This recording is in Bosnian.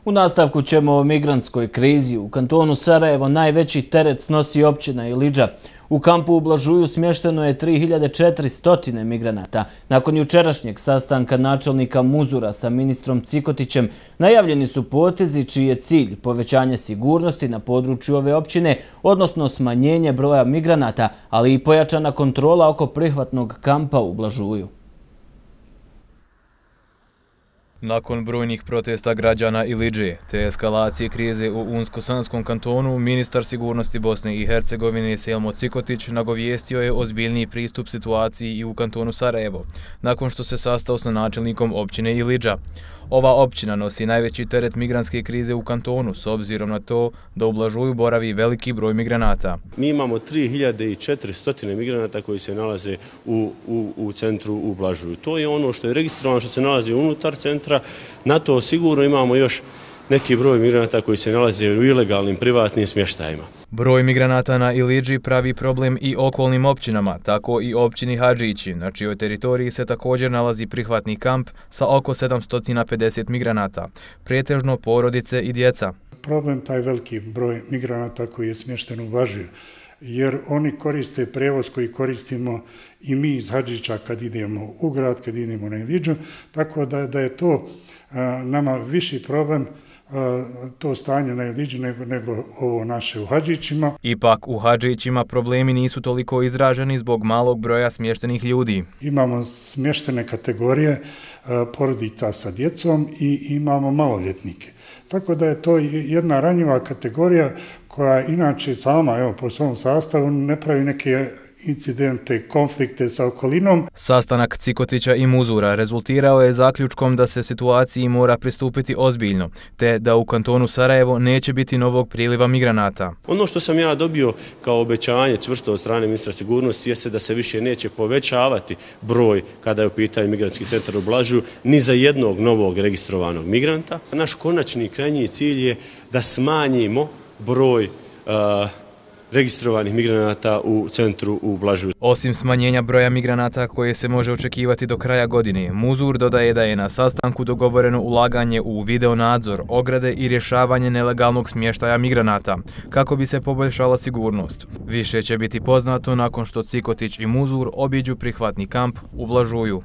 U nastavku ćemo o migrantskoj krizi. U kantonu Sarajevo najveći teret snosi općina Ilidža. U kampu u Blažuju smješteno je 3400 migranata. Nakon jučerašnjeg sastanka načelnika Muzura sa ministrom Cikotićem najavljeni su potezi čiji je cilj povećanje sigurnosti na području ove općine, odnosno smanjenje broja migranata, ali i pojačana kontrola oko prihvatnog kampa u Blažuju. Nakon brojnih protesta građana Ilidže te eskalacije krize u Unsko-Sanskom kantonu, ministar sigurnosti Bosne i Hercegovine Selmo Cikotić nagovijestio je ozbiljniji pristup situaciji i u kantonu Sarajevo, nakon što se sastao sa načelnikom općine Ilidža. Ova općina nosi najveći teret migrantske krize u kantonu, s obzirom na to da u Blažuju boravi veliki broj migranata. Mi imamo 3400 migranata koji se nalaze u centru u Blažuju. To je ono što je registrovano, što se nalazi unutar centra. Na to sigurno imamo još neki broj migranata koji se nalaze u ilegalnim privatnim smještajima. Broj migranata na Ilidži pravi problem i okolnim općinama, tako i općini Hadžići, na čijoj teritoriji se također nalazi prihvatni kamp sa oko 750 migranata, pretežno porodice i djeca. Problem taj veliki broj migranata koji je smješten u Blažuju, jer oni koriste prevoz koji koristimo i mi iz Hadžića kad idemo u grad, kad idemo na Ilidžu, tako da je to nama viši problem to stanje na Ilidži nego ovo naše u Hadžićima. Ipak u Hadžićima problemi nisu toliko izraženi zbog malog broja smještenih ljudi. Imamo smještene kategorije porodica sa djecom i imamo maloljetnike. Tako da je to jedna ranjiva kategorija koja inače sama po svom sastavu ne pravi neke incidente, konflikte sa okolinom. Sastanak Cikotića i Muzura rezultirao je zaključkom da se situaciji mora pristupiti ozbiljno, te da u kantonu Sarajevo neće biti novog priliva migranata. Ono što sam ja dobio kao obećanje čvrsto od strane ministra sigurnosti jeste da se više neće povećavati broj kada je u pitanju migrantski centar u Blažuju ni za jednog novog registrovanog migranta. Naš konačni krajnji cilj je da smanjimo broj registrovanih migranata u centru u Blažuju. Osim smanjenja broja migranata koje se može očekivati do kraja godine, Muzur dodaje da je na sastanku dogovoreno ulaganje u videonadzor, ograde i rješavanje nelegalnog smještaja migranata, kako bi se poboljšala sigurnost. Više će biti poznato nakon što Cikotić i Muzur obiđu prihvatni kamp u Blažuju.